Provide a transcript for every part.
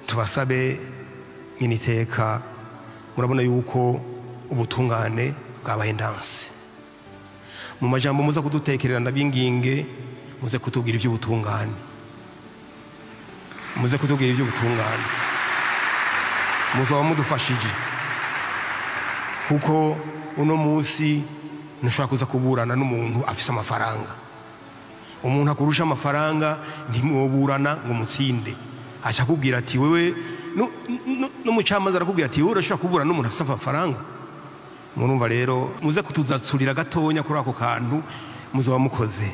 Tubasabe nyine iteka, murabona yuko ubutungane bwabaye ndanse. Mu majambo muza kudutekerera, ndabinginge muze kutubwira iby'ubutungane, muze kutubwira iby'ubutungane, muzaba mudufashije, kuko uno munsi ntushobora kuza kuburana n'umuntu afise amafaranga. Umuntu akurusha amafaranga ntimwoburana ngo mutsinde. Aca akubwira ati wewe, n'umucamanza arakubwira ati wowe urashobora kuburana n'umuntu afise amafaranga? Murumva rero, muze kutuzatsurira gatonya kuri ako kantu, muzoba mukoze.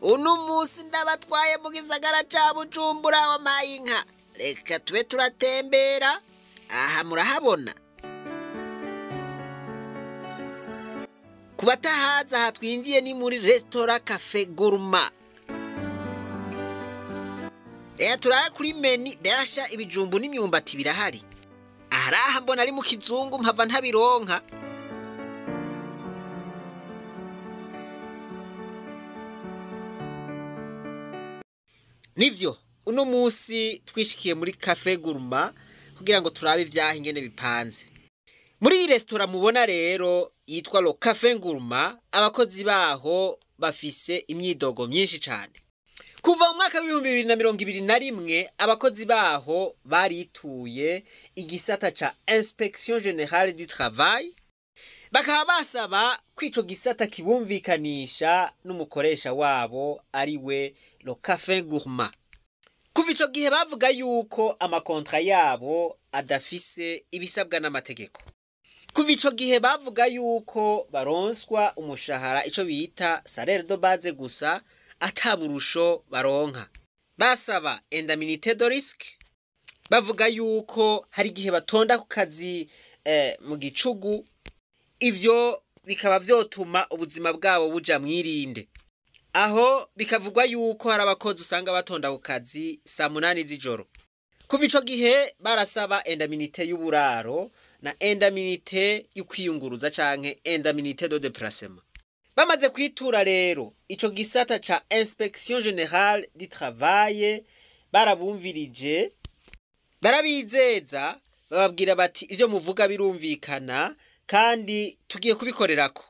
Uno munsi ndabatwaye mu gisagara ca Bujumbura, wampaye inka. Reka tube turatembera. Aha murahabona, ku batahaza, aha twinjiye ni muri resitora Café Gourmand. Reka turabe kuri menu. Besha ibijumbu n'imyumbati birahari. Aharaha mbona ari mu kizungu, mpava ntabironka. Nivyo, uno munsi twishikiye muri Café Gourmand kugira ngo turabe ivyaha ingene bipanze. Muri iyi resitora mubona rero yitwa Le Café Gourmand, abakozi baho bafise imyidogo myinshi cane. Kuva mu mwaka w'2021, abakozi baho barituye igisata ca Inspection Générale du Travail, bakaba basaba ko ico gisata kibumvikanisha n'umukoresha wabo, ari we Le Café Gourmand. Kuva ico gihe bavuga yuko amakontra yabo adafise ibisabwa n'amategeko. Kuva ico gihe bavuga yuko baronswa umushahara, ico bita salaire de base gusa, ata burusho baronka. Basaba indemnité de risque. Bavuga yuko hari igihe batonda ku kazi mu gicugu, ivyo bikaba vyotuma ubuzima bwabo buja mwirinde. Aho bikavugwa yuko hari abakozi usanga batonda ku kazi saa 8 z'ijoro. Kuva ico gihe barasaba indemnité y'uburaro na indemnité y'ukwiyunguruza canke indemnité de déplacement. Bamaze kwitura rero ico gisata ca Inspection Générale du Travail, barabumvirije, barabizeza, bababwira bati ivyo muvuga birumvikana kandi tugiye kubikorerako.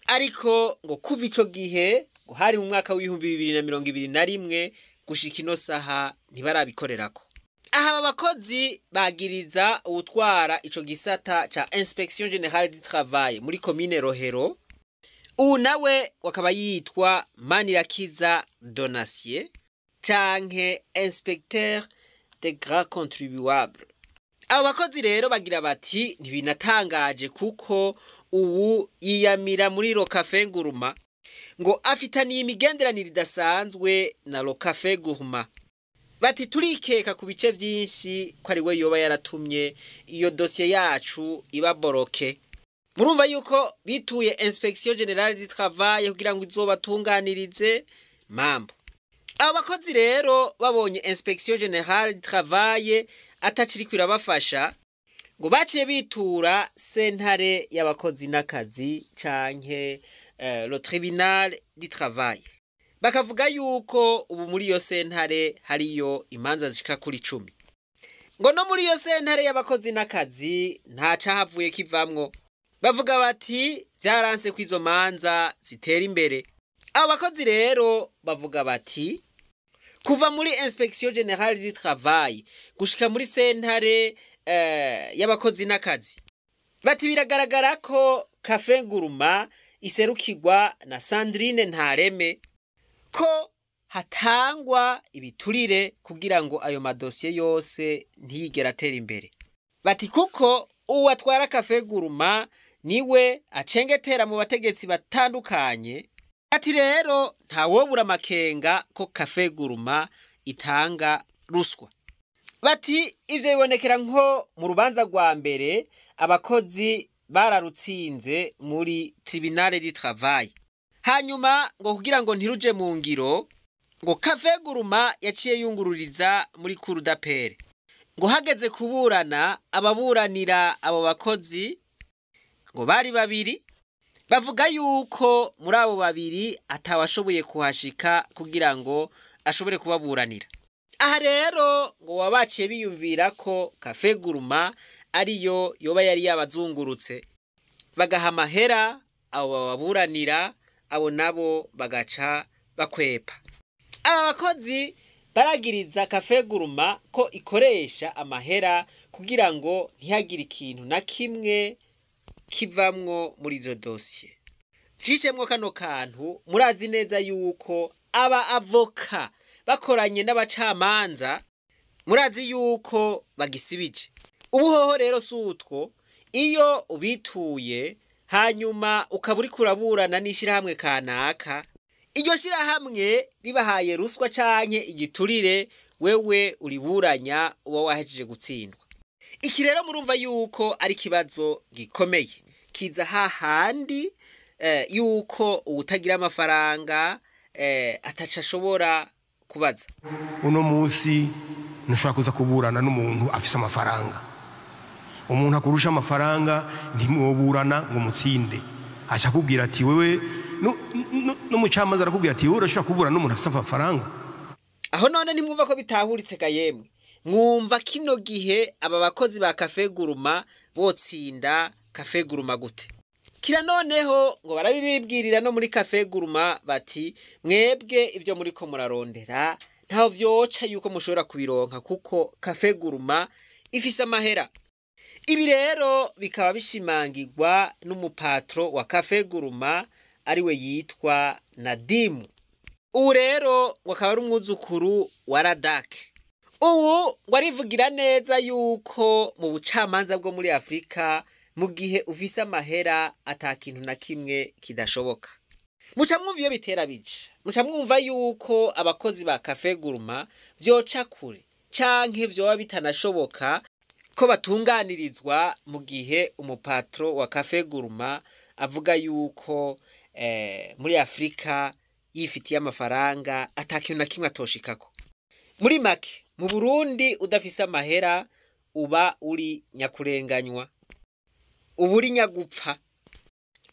Ariko ngo kuva ico gihe, ngo hari mu mwaka w'2021, gushika ino saha ntibarabikorerako. Aha aba bakozi bagiriza uwutwara ico gisata ca Inspection Générale du Travail muri komine Rohero, ubu nawe wakaba yitwa Manirakiza Donatien canke inspecteur des grands contribuables. Abo bakozi rero bagira bati ntibinatangaje, kuko ubu yiyamira muri Le Café Gourmand, ngo afitaniye imigenderanire idasanzwe na Le Café Gourmand. Bati turikeka ku bice byinshi ko ari we yoba yaratumye iyo dosiye yacu iba bloquée. Murumva yuko bituye Inspection Générale du Travail kugira ngo izobatunganirize mambo. Abo bakozi rero babonye Inspection Générale du Travail ataciriko irabafasha, ngo baciye bitura sentare y'abakozi n'akazi canke le tribunal du travail. Bakavuga yuko ubu muri iyo sentare hariyo imanza zishika kuri 10. Ngo no muri iyo sentare y'abakozi n'akazi nta cahavuye kivamwo. Bavuga bati vyaranse ko izo manza zitera imbere. Abo bakozi rero bavuga bati kuva muri Inspection Générale du Travail gushika muri sentare y'abakozi n'akazi, bati biragaragara ko Café Gourmand iserukirwa na Sandrine Ntareme, ko hatangwa ibiturire kugira ngo ayo madosiye yose ntiyigere atera imbere. Bati kuko uwo atwara Café Gourmand niwe acengetera mu bategetsi batandukanye. Ati rero ntawobura amakenga ko Café Gourmand itanga ruswa. Bati ivyo bibonekera nko mu rubanza rwa mbere abakozi bararutsinze muri tribunal du travail, hanyuma ngo kugira ngo ntiruje mu ngiro, ngo Café Gourmand yaciye yungururiza muri cour d'appel. Ngo hageze kuburana, ababuranira abo bakozi ngo bari babiri. Bavuga yuko muri abo babiri atawashoboye kuhashika kugira ngo ashobore kubaburanira. Aha rero ngo wabaciye biyumvira ko Cafe Guruma ariyo yoba yari yabazungurutse, bagaha amahera abo bababuranira, abo nabo bagaca bakwepa. Aba bakozi baragiriza Cafe Guruma ko ikoresha amahera kugira ngo ntihagire ikintu na kimwe kivamwo muri izo dosiye. Nshishemwo kano kantu, murazi neza yuko aba avoka bakoranye n'abacamanza, murazi yuko bagisibije. Ubuhoho rero si utwo, iyo ubituye hanyuma ukaba uriko uraburana n'ishirahamwe kanaka, iryo shirahamwe ribahaye ruswa canke igiturire, wewe uriburanya uba wahejeje gutsindwa. Iki rero murumva yuko ari ikibazo gikomeye, kiza hahandi yuko uwutagira amafaranga ataca ashobora kubaza. Uno munsi ntushobora kuza kuburana n'umuntu afise amafaranga. Umuntu akurusha amafaranga ntimwoburana ngo mutsinde. Aca akubwira ati wewe n'umucamanza arakubwira ati wowe urashobora kuburana n'umuntu afise amafaranga. Aho none ntimwumva ko bitahuritse ga yemwe? Mwumva kino gihe aba bakozi ba Cafe Guruma botsinda Cafe Guruma gute? Kira noneho ngo barabibibwirira no muri Cafe Guruma bati mwebwe ivyo muriko murarondera ntaho vyoca yuko mushobora kubironka kuko Cafe Guruma ifise amahera. Ibi rero bikaba bishimangirwa n'umupatro wa Cafe Guruma ariwe yitwa Nadimu. Ubu rero ngo akaba ari umwuzukuru wa Radake. Ubu ngo arivugira neza yuko mu bucamanza bwo muri Afrika mu gihe ufise amahera ata kintu na kimwe kidashoboka. Muca mwumva iyo bitera bija. Muca mwumva yuko abakozi ba Cafe Guruma vyoca kure canke vyoba bitanashoboka ko batunganirizwa mu gihe umupatro wa Cafe Guruma avuga yuko muri Afrika yifitiye amafaranga ata kintu na kimwe atoshikako. Muri make mu Burundi udafise amahera uba uri nyakurenganywa, uba uri nyagupfa.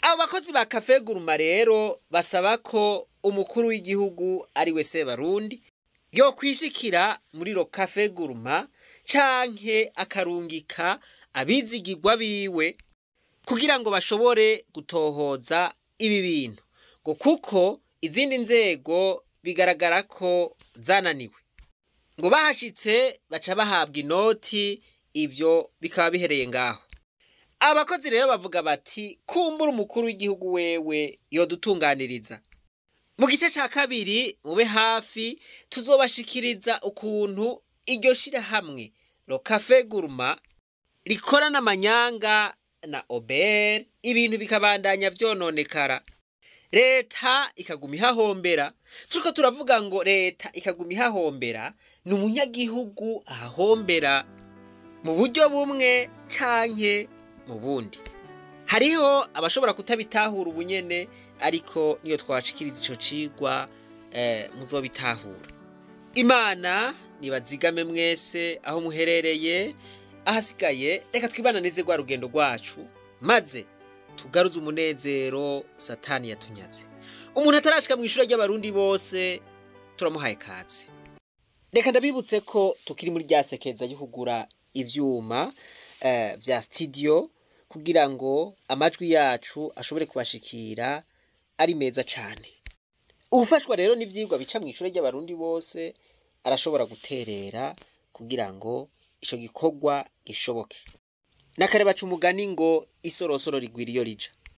Abo bakozi ba Cafe Guruma rero basaba ko umukuru w'igihugu ari we Sebarundi yokwishikira muri ro Cafe Guruma canke akarungika abizigirwa biwe kugira ngo bashobore gutohoza ibi bintu, ngo kuko izindi nzego bigaragara ko zananiwe. Ngo bahashitse baca bahabwa inoti, ivyo bikaba bihereye ngaho. Abakozi rero bavuga bati kumbura umukuru w'igihugu wewe yodutunganiriza. Mu gice ca kabiri mube hafi tuzobashikiriza ukuntu iryo shirahamwe ro Cafe Guruma rikorana amanyanga na OBR, ibintu bikabandanya vyononekara, leta ikaguma ihahombera. Turiko turavuga ngo leta ikaguma ihahombera, ni umunyagihugu ahahombera mu buryo bumwe canke mu bundi. Hariho abashobora kutabitahura ubunyene, ariko niyo twashikiriza ico cigwa muzobitahura. Imana nibazigame mwese aho muherereye. Ahasigaye reka twibananize rwa rugendo rwacu, maze tugaruze umunezero Satani yatunyaze. Umuntu atarashika mu ishure ry'abarundi bose turamuhaye kaze. Reka ndabibutse ko tukiri muri rya sekeza yo kugura ivyuma vya studio kugira ngo amajwi yacu ashobore kubashikira ari meza cane. Ufashwa rero n'ivyigwa bica mu ishure ry'abarundi bose arashobora guterera kugira ngo ico gikorwa gishoboke. Nakare baca umugani ngo isorosoro rigwira iyo rija.